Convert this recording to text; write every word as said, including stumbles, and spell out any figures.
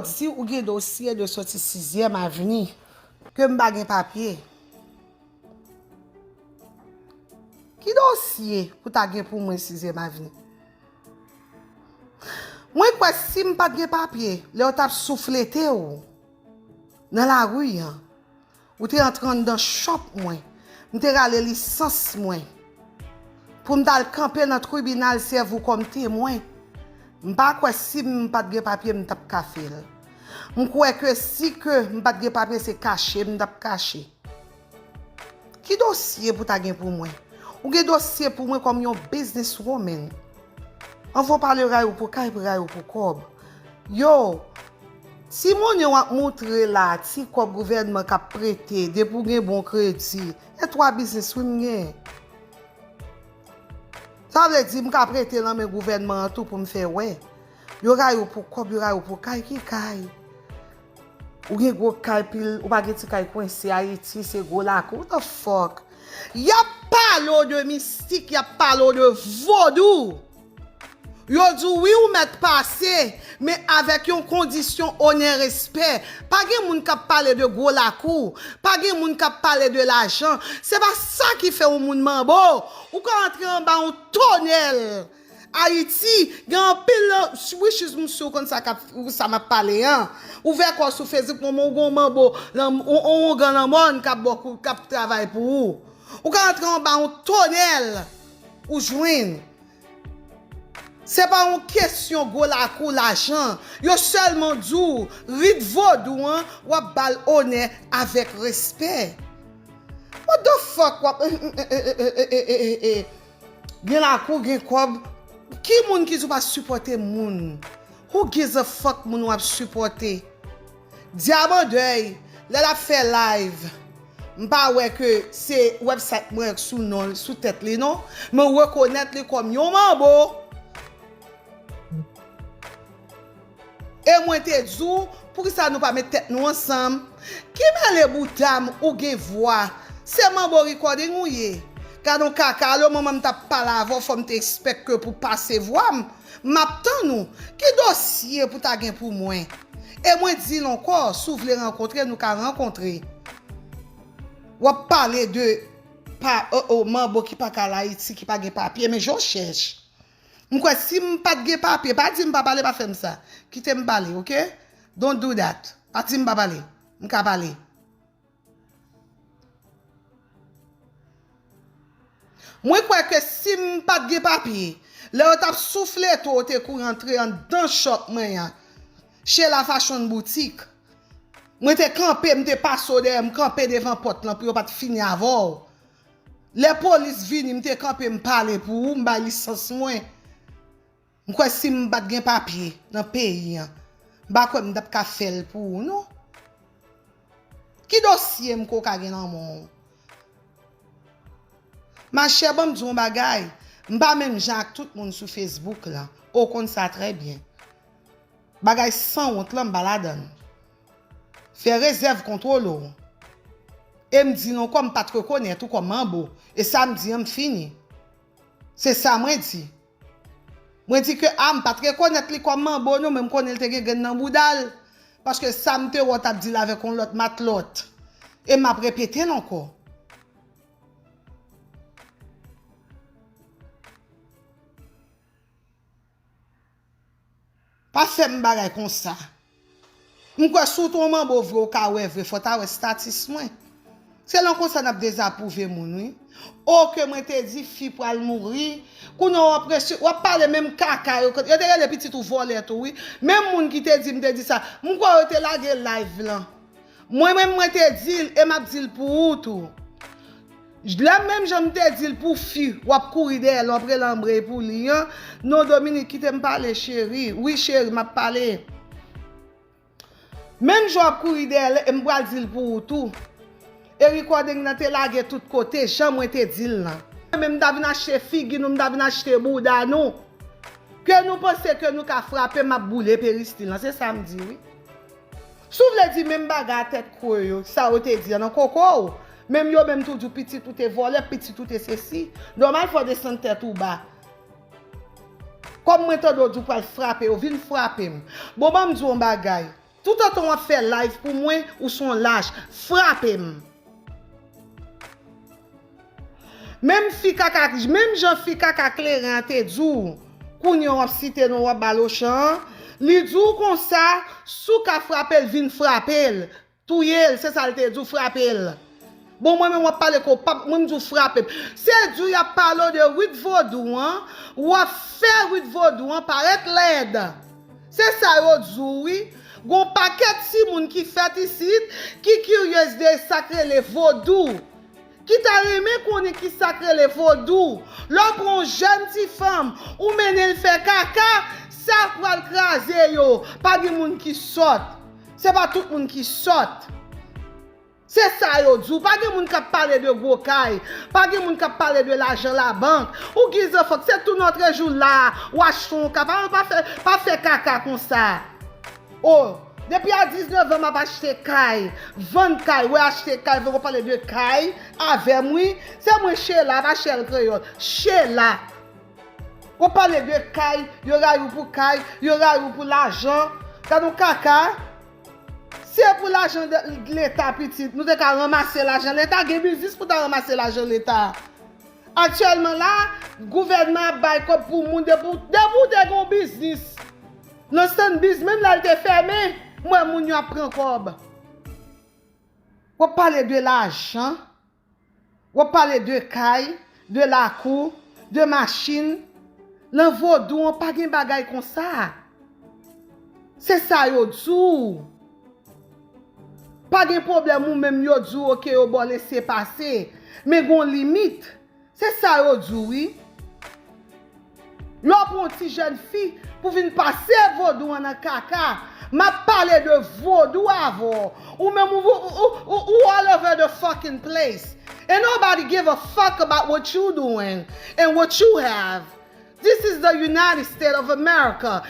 Di ou gen dosye de soti Sizyèm Avni, ke m pa gen papye. Ki dosye pou ta gen pou mwen Sizyèm Avni? Mwen kwè si m pa t gen papye, lè yo t ap souflete w nan lari an, ou te antre anndan chòp mwen, m te rale lisans mwen pou m t al kanpe nan tribinal sèvi w kòm temwen. M pa kwè si m pa t gen papye, m t ap ka fè l. M kwè ke si ke m pa t gen papye, se kache m t ap kache. Ki dosye pou ta gen pou mwen? Ou gen dosye pou mwen kòm yon business woman. Anvan w pale ray ou pou kay, ray ou pou kòb. Yo, ti monnen w ap moutre la, ti kòb gouvènman k ap prete, depi w gen bon kredi, e twa biznis wi m gen. Sa vle di m ka prete nan men gouvènman an tou pou m fè wè. Yo ray ou pou kòb, yo ray ou pou kay, ki kay? Ou gen gwo kay pil, ou pa gen ti kay kwense Ayiti, se gwo lakou. What the fuck? Y ap pale w de mistik, y ap pale w de vodou. Yo di w wi ou mèt pase, men avèk yon kondisyon, onè, respè. Pa gen moun k ap pale de gwo lakou, pa gen moun k ap pale de lajan. Se pa sa ki fè yon moun manbo. Ou ka antre anba yon tonèl. Ayiti, gen anpil nan, wi, sis m si w konn sa k ap, sa m ap pale an. Ouvè kò w sou Facebook, moman ou gen yon manbo, yon, yon, yon ougan nan mòn k ap ba w kou, k ap travay pou ou. Ou ka antre anba yon tonèl, ou jwenn. Se pa yon kesyon gwo lakou, lajan. Yo sèlman di w, rit vodou an, w ap ba l onè avèk respè. What the fuck w ap, gen lakou, gen kòb. Ki moun ki di w pa sipòte moun? Who gives a fuck moun w ap sipòte? Dyaman Dèy, lè l ap fè live, m pa wè ke se website mwen k sou non, sou tèt li non, men w rekonèt li kòm yon manbo. E mwen te di w, poukisa nou pa met tèt nou ansanm? Ki mele bouda m, ou gen vwa. Se manbo recording ou ye. Gad on kaka, alo manman m t ap pale avè w, fò m te expect ke pou pase vwa m. M ap tann ou. Ki dosye pou ta gen pou mwen? E mwen di l ankò, si w vle rankontre, nou ka rankontre. W ap pale de pa, o, o, manbo ki pa ka al Ayiti, ki pa gen papye, men jan w chèch. M kwè si m pa t gen papye, pa di m pa pale, pa fè m sa. Kite m pale, oke? Don't do that. Pa di m pa pale. M ka pale. Mwen kwè ke si m pa t gen papye, lè yo t ap souflete w, ou te kouri antre anndan chòp mwen an, Sheila Fashion Boutique. Mwen te kanpe, m te pase w dèyè, m kanpe devan pòt lan pou yo pa t fini avè w. Lè polis vini, m te kanpe, m pale pou ou, m bay lisans mwen. M kwè si m pa t gen papye nan peyi an, m pa kwè m t ap ka fè l pou ou, non. Ki dosye m ke w ka gen nan men w? Machè, ban m di w yon bagay, m pa menm jan ak tout moun sou Facebook lan, ou konn sa trè byen. Bagay sanwont lan, m pa ladan l. Fè rezèv kontwole w. E m di l ankò, m pa t rekonèt ou kòm manbo. E sa m di an, m fini. Se sa mwen di. Mwen di ke, a, m pa t rekonèt li kòm manbo non, men m konnen l te gen grenn nan bouda l. Paske sa m te wè w t ap di l avèk yon lòt matlòt. E m ap repete l ankò. Pa fè m bagay konsa. M kwè si w te yon manbo vre, w ka wè vre, fò w ta wè status mwen. Se lan konsa n ap dezapwouve moun, wi. O, ke mwen te di fi pral mouri. Kounye a w ap resi-, w ap pale menm kaka yo. Yo te rele pitit ou vòlè tou, wi. Menm moun ki te di m te di sa, m kwè yo te lage live lan. Mwen menm, mwen te di l, e m ap di l pou ou tou. Lè menm jan m te di l pou fi, w ap kouri dèyè l, w ap rele anbre pou li an. Non, Dominique, kite m pale, cheri. Wi, cheri, m ap pale. Menm jan w ap kouri dèyè l, e m pral di l pou ou tou. E recording nan te lage tout kote, jan mwen te di l lan. Mwen menm, m ta vin achte figi nou, m ta vin achte bouda nou. Ke nou panse ke nou ka frape, m ap boule peristil lan. Se sa m di, wi. Si w vle di menm bagay a tèt kwe yo, sa yo te di an nan koko w, menm yo menm tou di w pitit ou te vòlè, pitit ou te sesi, nòmal fò w desann tèt ou ba. Kòm mwen tande w di w pral frape yo, vin frape m. Bon, ban m di w yon bagay. Toutotan w ap fè live pou mwen, ou se yon lach. Frape m. Menm fi kaka, menm jan fi kaka kleren an te di w, kounye a w ap site non, w ap ba l ochan an, li di w konsa, si w ka frape l, vin frape l. Touye l, se sa l te di w, frape l. Bon, mwen menm w ap pale ke w p ap, mwen m di w frape m. Se di w y ap pale w de rit vodou an, w ap fè rit vodou an parèt lèd. Se sa yo di w, wi. Gon pakèt timoun ki fèt isit, ki kiryez de sa k rele vodou, ki ta renmen konnen ki sa k rele vodou. Lè w pran yon jèn ti fanm, ou mennen l fè kaka, sa pral kraze yo. Pa gen moun ki sòt. Se pa tout moun ki sòt. Se sa yo di w. Pa gen moun k ap pale de gwo kay. Pa gen moun k ap pale de lajan labank. Ou gives a fuck. Se tou nòtrejou la a, w achte yon kay. Pa, pa fè, pa fè kaka konsa. O, depi a diznèf an, m ap achte kay, vann kay, wè achte kay, vle w pale de kay avè m, wi. Se mwen Sheila, pa Shell Kreyòl. Sheila. W ap pale de kay, yo rayi w pou kay, yo rayi w pou lajan. Gad yon kaka. Se pou lajan de, leta pitit, nou te ka ranmase lajan leta, gen biznis pou ta ranmase lajan leta. Aktyèlman la, gouvènman ap bay kòb pou moun depi, depi w te gen yon biznis. Nan stand biz, menm lè l te fèmen, m wè moun yo ap pran kòb. W ap pale de lajan, w ap pale de kay, de lakou, de machin. Nan vodou an, pa gen bagay konsa. Se sa yo di w. Pa gen pwoblèm ou menm yo di w, oke, yo ba w lese pase. Men gon limit. Se sa yo di w, wi. Lè w pran yon ti jèn fi pou vin pase vodou an nan kaka, m ap pale de vodou avè w. Ou menm ou, ou, ou, ou, ou all over the fucking place. And nobody give a fuck about what you doing and what you have. This is the United States of America.